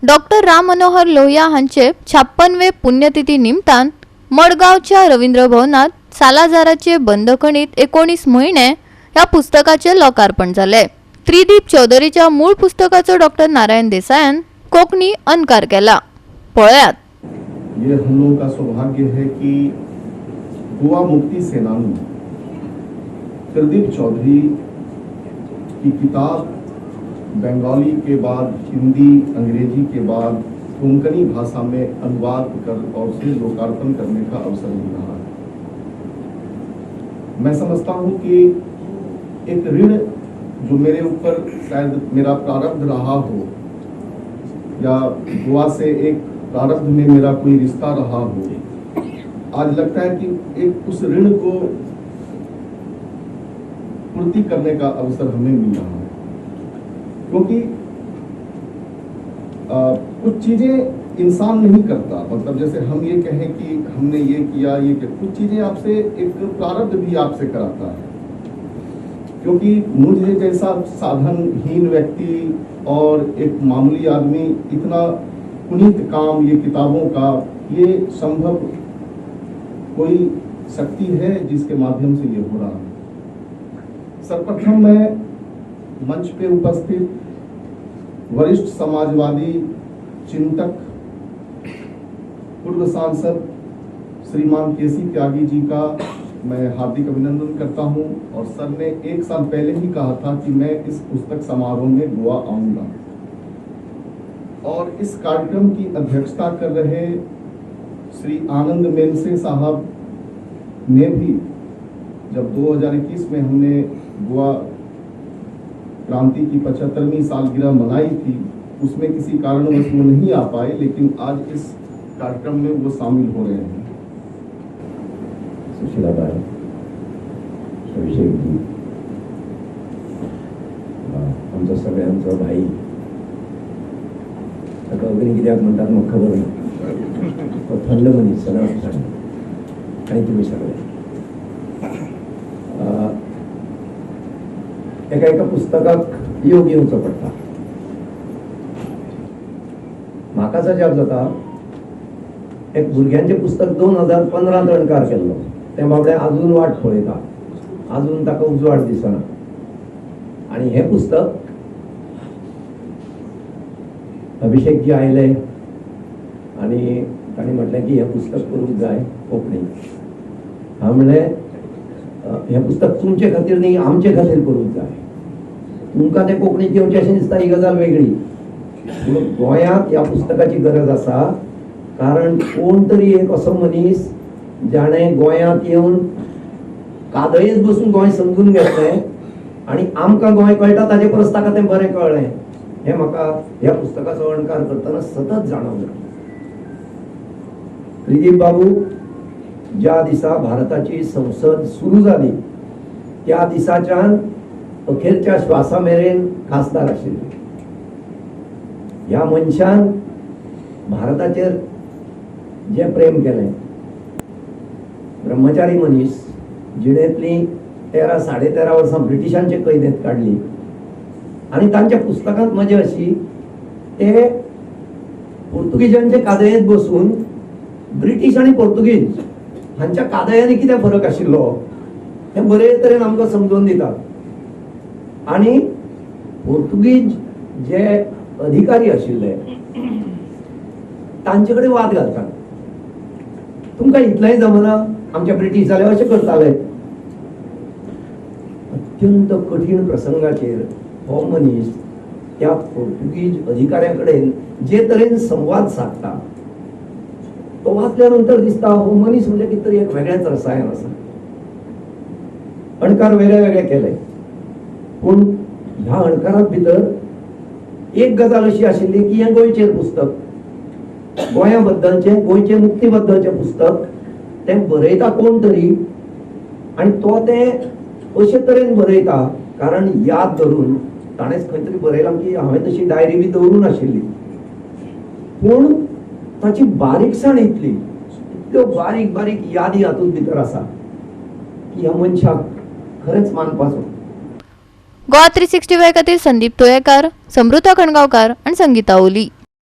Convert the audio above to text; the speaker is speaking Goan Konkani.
डॉक्टर राम मनोहर लोहिया हांचे 56वे पुण्यतिथी निमतान मडगांवच्या रवींद्र भवनात सालाझाराचे बंदखणीत 19 म्हयने ह्या पुस्तकाचे लोकार्पण जाले. त्रिदीप चौधरीच्या मूळ पुस्तकाचो डॉक्टर नारायण देसायान कोंकणी अणकार केला. पळयात. ये हम लोगों का सौभाग्य है कि गोवा मुक्ति सेनानी त्रिदीप चौधरी की किताब बंगाली के बाद हिंदी, अंग्रेजी के बाद कोंकणी भाषा में अनुवाद कर और उसे लोकार्पण करने का अवसर मिल रहा है. मैं समझता हूँ कि एक ऋण जो मेरे ऊपर शायद मेरा प्रारब्ध रहा हो या गोवा से एक प्रारब्ध में मेरा कोई रिश्ता रहा हो, आज लगता है कि एक उस ऋण को पूर्ति करने का अवसर हमें मिल रहा है, क्योंकि कुछ चीजें इंसान नहीं करता. मतलब जैसे हम ये कहें कि हमने ये किया, ये किया, कुछ चीजें आपसे एक प्रारब्ध भी आपसे कराता है, क्योंकि मुझे जैसा साधनहीन व्यक्ति और एक मामूली आदमी इतना पुनीत काम, ये किताबों का, ये संभव कोई शक्ति है जिसके माध्यम से ये हो रहा है. सर्वप्रथम मैं मंच पे उपस्थित वरिष्ठ समाजवादी चिंतक, पूर्व सांसद श्रीमान केसी त्यागी जी का मैं हार्दिक अभिनंदन करता हूं. और सर ने एक साल पहले ही कहा था कि मैं इस पुस्तक समारोह में गोवा आऊंगा. और इस कार्यक्रम की अध्यक्षता कर रहे श्री आनंद मेनसे साहब ने भी जब 2021 में हमने गोवा क्रांति की 75वीं सालगिरह मनाई थी, उसमें किसी कारणवश वो नहीं आ पाए, लेकिन आज इस कार्यक्रम में वो शामिल हो रहे हैं. सुशिलाबाई, अभिषेकजी, आमचो सगळ्यांचो भाई. ताका अग्नी कित्याक म्हणटात म्हाका खबर ना. तो थंड मनीस, सदांच थंड. आनी तुमी सगळे. एका एका पुस्तकाक योग येवचो पडटा. म्हाकाच अजाप जाता, एक भुरग्यांचें पुस्तक 2015त अणकार केल्लो, तें बाबडें आजून वाट पळयता, आजून ताका उजवाड दिसना. आनी हें पुस्तक अभिषेकजी आयले आनी तांणी म्हटलें की हें पुस्तक करूंक जाय कोंकणी. हांवें म्हणलें, हें पुस्तक तुमचे खातीर न्ही, आमचे खातीर करूंक जाय. तुमकां तें कोंकणीत येवचें अशें दिसता ही गजाल वेगळी, पूण गोंयांत ह्या पुस्तकाची गरज आसा, कारण कोण तरी एक असो मनीस जाणें गोंयांत येवन कादयेंत बसून गोंय समजून घेतलें आनी आमकां गोंय कळटा ताजे परस ताका तें बरें कळ्ळें, हें म्हाका ह्या पुस्तकाचो अणकार करतना सतत जाणवलें. त्रिदीप बाबू ज्या दिसा भारताची संसद सुरू जाली त्या दिसाच्यान अखेरच्या श्वासा मेरेन खासदार आशिल्ले. ह्या मनशान भारताचेर जें प्रेम केलें, ब्रह्मचारी मनीस, जिणेंतली 13 13.5 वर्सां ब्रिटिशांचे कैदेंत काडली. आनी तांच्या पुस्तकांत मजा अशी, ते पोर्तुगीजांचे कादयेंत बसून ब्रिटीश आनी पोर्तुगीज हांच्या कादयांनी कितें फरक आशिल्लो हें बरे तरेन आमकां समजून दितात. आनी पोर्तुगीज जे अधिकारी आशिल्ले तांचे कडेन वाद घालतात, तुमकां इतलेंय जमना, आमच्या ब्रिटीश जाल्यार अशें करताले. अत्यंत कठीण प्रसंगाचेर हो मनीस त्या पोर्तुगीज अधिकाऱ्या कडेन जे तरेन संवाद सादता तो वाचल्या नंतर दिसता हो मनीस म्हणजे कितें तरी एक वेगळेंच रसायन आसा. अणकार वेगळे वेगळे केले, पूण ह्या अणकारांत भितर एक गजाल अशी आशिल्ली की हें गोंयचेर पुस्तक, गोंया बद्दलचें, गोंयचे मुक्ती बद्दलचें पुस्तक, तें बरयता कोण तरी आनी तो तें अशे तरेन बरयता, कारण याद धरून ताणेंच खंय तरी बरयलां की हांवें तशी डायरी बी दवरूं नाशिल्ली, पूण ताची बारीकसाण इतली, इतल्यो बारीक बारीक यादी हातूंत भितर आसा की ह्या मनशाक खरेंच मानपाचो. गोवा 365 खातीर संदीप तोयेकार, समृता खणगांवकार आणि संगीता ओली.